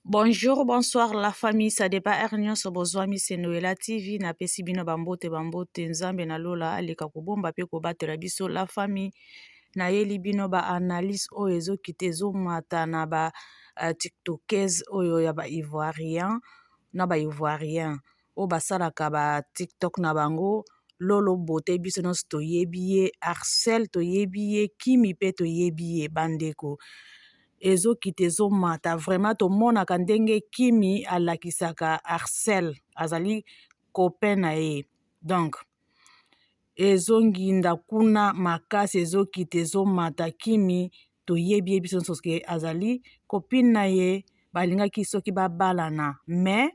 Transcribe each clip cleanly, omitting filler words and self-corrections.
Bonjour, bonsoir la famille, ça dépend heure nyonso bozwami se Noela TV napesi bino bambote bambote Nzambe na lola aleka kobomba pe kobatela biso la famille nayeli bino ba analyse oyo ezokita ezomata na ba tiktokese oyo ya ba ivoirien na ba ivoirien oyo basalaka ba tiktok na bango lolo bote biso nyonso toyebi ye arcel toyebi ye kimi mpe toyebi ye bandeko ezokita ezomata vraiment tomonaka ndenge kimi alakisaka arcel azali copain na ye donc ezonginda kuna makasi ezokita ezomata kimi toyebi ye biso nyonso ke azali copine na ye balingaki soki babalana mais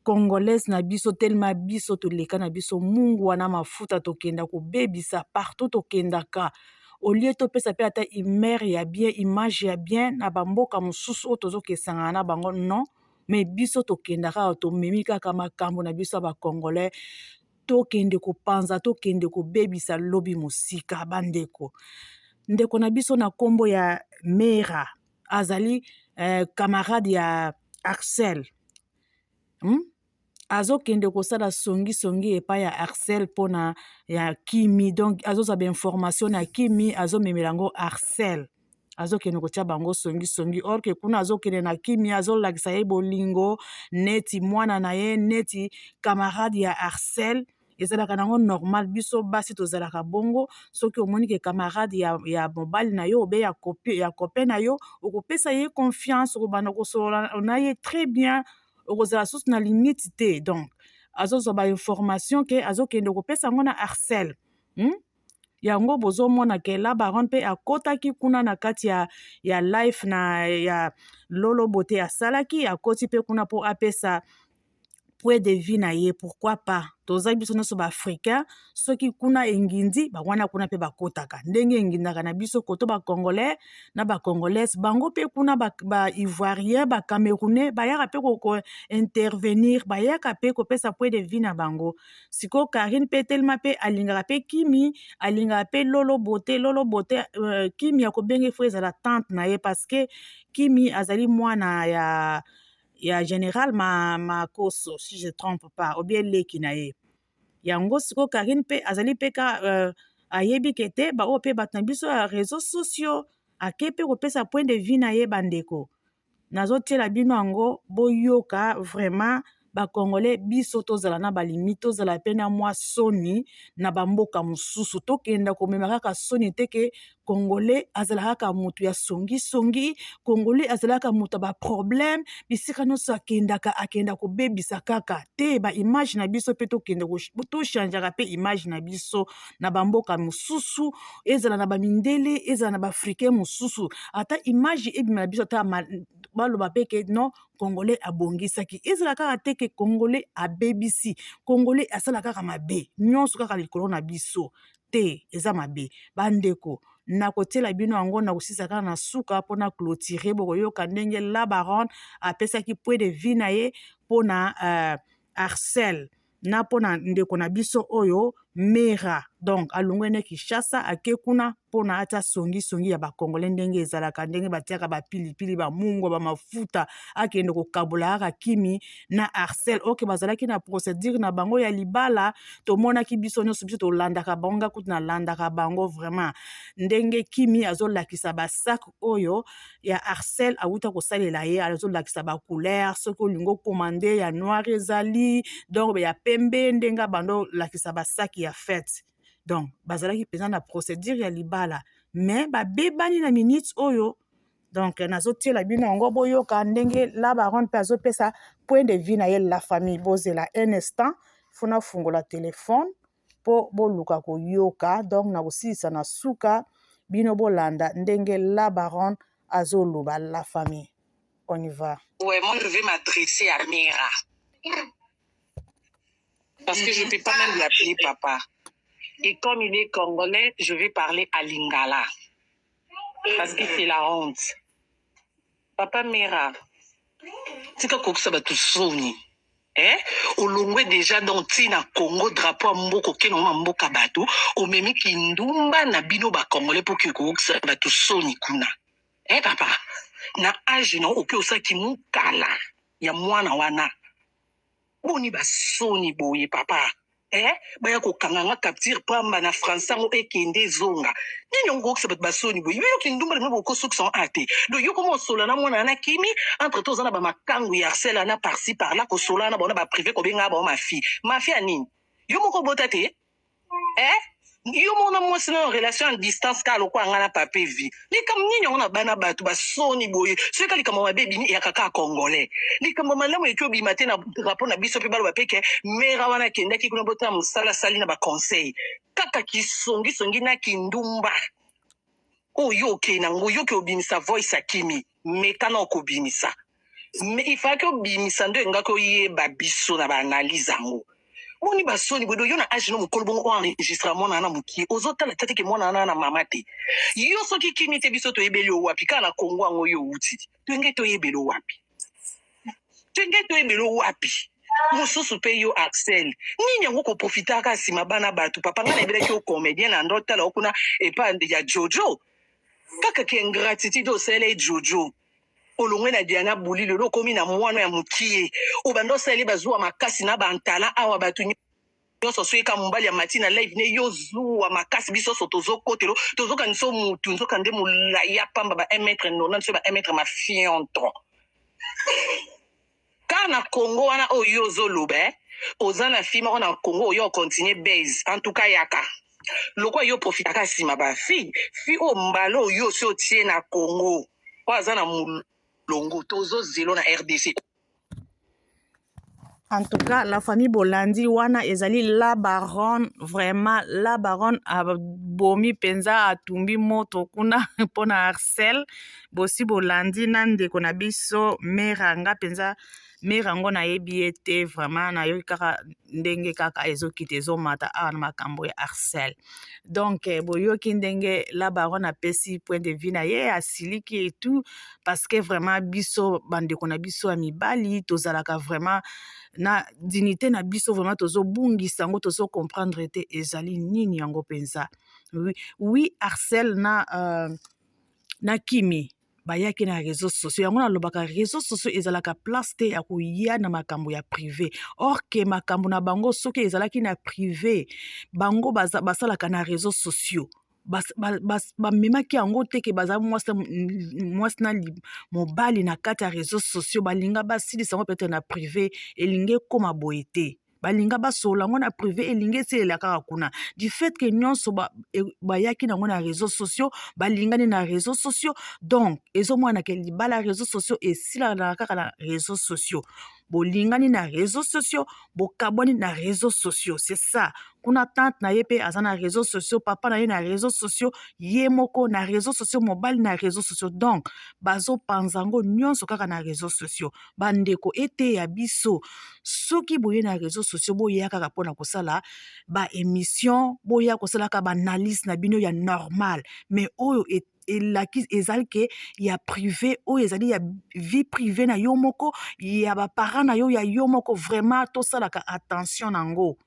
congolaise na biso telema biso toleka na biso mungwa na mafuta tokenda kobebisa partout tokendaka olie topesa mpe ata imere ya bien image ya bien na bamboka mosusu oyo tozokesangana na bango non mais biso tokendaka tomemi kaka makambo na biso ya bacongolais tokende kopanza tokende kobebisa lobi mosika bandeko ndeko na biso na nkombo ya mera azali camarade ya axel Azokende kosala songisongi epai ya arcel mpona ya kimi donc azozwa bainformation na kimi azomemela yango arcel azokende kotia bango songisongi or ke kuna azokende na kimi azolakisa ye bolingo neti mwana na ye neti camarade ya arcel ezalaka nango normal biso basi tozalaka bongo soki omoni ke camarade ya mobali na yo obe ya copain na yo okopesa ye confiance okobanda kosolola na ye très bien okozala susu na limite te donc azozwa bainformation ke azokende kopesa yango na arcel Yango bozomona ke la baronne mpe akotaki kuna na kati ya life na ya lolo bote asalaki akoti mpe kuna mpo apesa point de vue na ye pourquoi pas toza biso nyonso baafricain soki kuna engindi bango kuna mpe bakotaka ndenge engindaka na biso koto bacongolais na bacongolaise bango mpe kuna baivoirien ba bacamerounais bayaka mpe kointervenir bayaka mpe kopesa point de vue na bango sikoyo karine mpe telema mpe alingaka mpe kimi alingaka mpe lolo bote lolo bote kimi akobenge fo ezala tante na ye parce que kimi azali mwana ya général Makoso si je trompe pas ou bien leki na ye yango sikoyo karine mpe azali mpe ka ayebi ke te baoyo mpe bato na biso ya réseaux sociaux ake mpe kopesa point de vue na ye bandeko nazotiela bino yango boyoka vraiment bacongolais biso tozala na balimite tozala mpe na mwa soni na bamboka mosusu tokenda komema kaka soni te ke congolais azala kaka moto ya songisongi congolais azala kaka moto ya baproblème bisika nyonso akendaka akenda kobebisa kaka te baimage na biso mpe tokende tochangeaka mpe image na biso na bamboka mosusu ezala na bamindele ezala na baafricain mosusu ata image ebima na biso ata baloba mpe ke non congolais abongisaki ezala kaka te ke congolais abebisi congolais asala kaka mabe nyonso kaka likolo na biso te eza mabe bandeko nakotiela bino yango na kosisa kaka na suka mpona clôturer bokoyoka ndenge la baronne apesaki point de vue na ye mpona arcel na mpona ndeko na biso oyo mera donc alongwe ne kinshasa ake kuna mpona atia songisongi ya bakongole ndenge ezalaka ndenge batiaka bapilipili bamungwa bamafuta akende kokabola kaka kimi na arcel oke bazalaki na procédure na bango ya libala tomonaki biso nyonso biso tolandaka bango nga kutu nalandaka bango vraiment ndenge kimi azolakisa basac oyo ya arcel awuta kosalela ye azolakisa bacouleur soki olingi okomande ya noir ezali donc ya pembe ndenge abanda olakisa basaki ya fete donc bazalaki mpenza na procédure ya libala mais babebani na minute oyo donc nazotiela bino yango boyoka ndenge la baronne mpe azopesa point de vue na ye la famille bozela un instant fo nafungola telefone mpo boluka koyoka donc na kosilisa na suka bino bolanda ndenge la baronne azoloba la famille on y va. Ouais, moi je vais m'adresser à Mera. Parce que je ne peux pas même l'appeler papa. Et comme il est congolais, je vais parler à Lingala. Parce que c'est la honte. Papa Mera, tika kokisa bato soni eh? Olongwe déjà donc ntina Congo drapeau ya mboka okende ngo na mboka bato omemi kindumba na bino bacongolais mpo ke kokokisa bato soni kuna eh papa. Na age na oke osaki mukala ya mwana wana. Boni basoni boye papa. Eh, baya kokanga nga capture pamba na français yango ekende ezonga. Nini yango kokisa bato basoni boye? Yo kindumba na bokosukisa yango ate. Donc yo koma osola na mwana na kimi entre temps oza na ba makangu ya Arcel na par-ci par-là kosola na bango na ba privé kobenga bango ma fille. Ma fille ya nini? Yo moko bota te? Eh? Yo moko na mwasi na relation à distance kaka lokola nga na pape vie. Likambo nini yango na bana bato basoni boye? Soki ka likambo mabe ebimi eyaka kaka congolais. Likambo malamu eki obima te na rapport na biso mpe baloba mpe ke mera wana akendaki kuna botala mosala asali na ba conseil. Kaka kisongisongi na kindumba oyo okei na ngo yoki obimisa voice akimi meka na okobimisa. Mais il fallait obimisa nde engaki oyeba biso na ba analyse yango. Boni basoni boye yo na age no mokolo bongo o enregistra mwana wana mokie ozotala te ke mwana wana na mama te. Yo soki kimi te biso toyebeli yo wapi kaka na Congo yango yo outi toyenge toyebeli yo wapi toyenge toyebeli yo wapi mosusu mpe yo Axel nini yango koprofitaka nsima bana bato papa ngai nayebelaki yo comédien na ndo tala yo kuna epa ya Jojo kaka ke ingratitude osala ye Jojo olongwe na Diana Buli lelo okomi na mwana ya mokie obanda osaleli bazuwa makasi na bantala awa bato nyonso soki ka mobali ya mati na live ne yo zuwa makasi biso nyonso tozokotelo tozokanisa mutu nzoka nde molai ya pamba ba 1 mètre 90 so ba 1 mètre mafionto kaka na Congo wana oyo yo ozoloba eh? Oza na fille moko na Congo oyo okontinue base en tout cas yaka lokwa yo profitaka nsima ba fille fille oyo mbala oyo osi otie na Congo oyo aza na molongo tozozelo na RDC. En tout cas, la famille Bolandi wana ezali la baronne, vraiment la baronne abomi penza atumbi moto kuna pona Arcel. Bosi Bolandi na ndeko na biso mera nga penza mera ngo nayebi ye te vraiment nayoki kaka ndenge kaka ezokita ezomata awa na makambo ya Arcel. Donc boyoki ndenge la baronne apesi point de vue na ye asiliki et tout parce que vraiment biso bandeko na biso ya mibali tozalaka vraiment na dignité na biso vraiment tozobungisa yango tozo comprendre te ezali nini yango mpenza. Oui, oui Arcel na Kimi bayaki na réseaux sociaux yango nalobaka réseaux sociaux ezalaka place te ya koya na makambo ya privé or ke makambo na bango soki ezalaki na privé bango basalaka na réseaux sociaux bamemaki yango te ke baza mwasi na mobali na kati ya réseaux sociaux balinga basilisa yango peut-être na privé elingi ekóma boye te balinga basola yango na privé elingi eselela kaka kuna du fait ke nyonso bayaki nango na réseaux sociaux balingani na réseaux sociaux donc ezomona ke libala ya réseaux sociaux esilaka kaka na réseaux sociaux bolingani na réseaux sociaux bokabwani na réseaux sociaux c'est ça. Kuna tante na ye mpe aza na réseaux sociaux papa na ye na réseaux sociaux ye moko na réseaux sociaux mobali na réseaux sociaux donc bazopanza yango nyonso kaka na réseaux sociaux. Bandeko eteya biso soki boye na réseaux sociaux boya kaka mpona kosala ba émission boya kosalaka ba analyse na bino ya normal mais oyo elaki ezali ke ya privé oyo ezali ya vie privée na yo moko ya baparent na yo ya yo moko vraiment tosalaka attention nango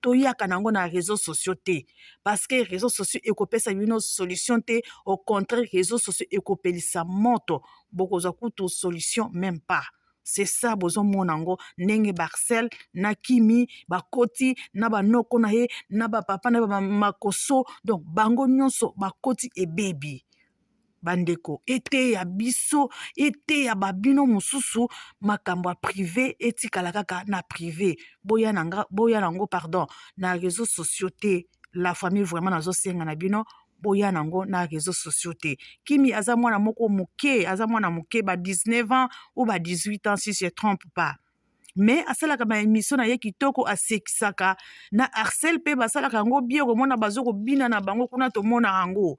toyaka nango na réseaux sociaux te parce que réseaux sociaux ekopesa bino solution te au contraire réseaux sociaux ekopelisa moto bokozwa kutu solution même pas. C'est ça bozomona yango ndenge Barcel na Kimi bakoti na banoko na ye na bapapa na bamakoso donc bango nyonso bakoti ebebi. Bandeko eteya biso eteya babino mosusu makambo ya privé etikala kaka na privé boya nango pardon na réseaux sociaux te. La famille vraiment nazosenga na bino boya nango na réseaux sociaux te. Kimi aza mwana moko moke aza mwana moke ba 19 ans ou ba 18 ans si je trompe pas mais asalaka ba émission na ye kitoko asekisaka na Arcel mpe basalaka yango bien komona bazokobina na bango kuna tomona yango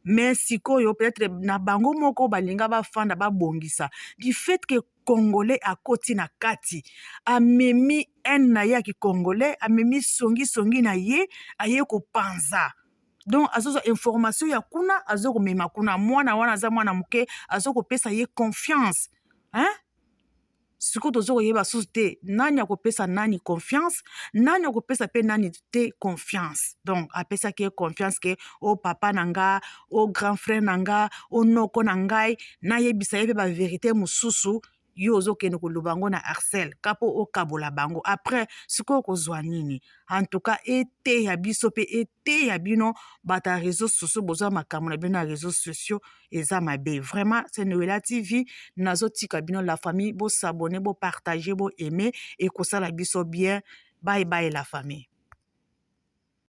mais sikoyo peut-être na bango moko balinga bafanda babongisa du fait que congolais akoti na kati amemi haine na ye ya kicongolais amemi songisongi na ye aye kopanza donc azozwa information ya kuna azokomema kuna mwana wana aza mwana moke azokopesa ye confiance hein? Sikoyo toza koyeba susu te nani akopesa nani confiance, nani akopesa mpe nani te confiance. Donc apesaki ye confiance ke o oh, papa na nga, o oh, grand frère na nga, o oh, noko na ngai, nayebisa ye mpe baverité mosusu. Yo ozokende koloba yango na Arcel ka mpo okabola bango. Après sikoyo kozwa nini? En tout cas eteya biso mpe eteya bino bato ya réseau sociaux. Bozwa makambo na bino ya réseau sociaux eza mabe vraiment. C'est Noela TV, nazotika bino la famille, bosabone, bopartage, boaime, ekosala biso bien. Bye bye la famille.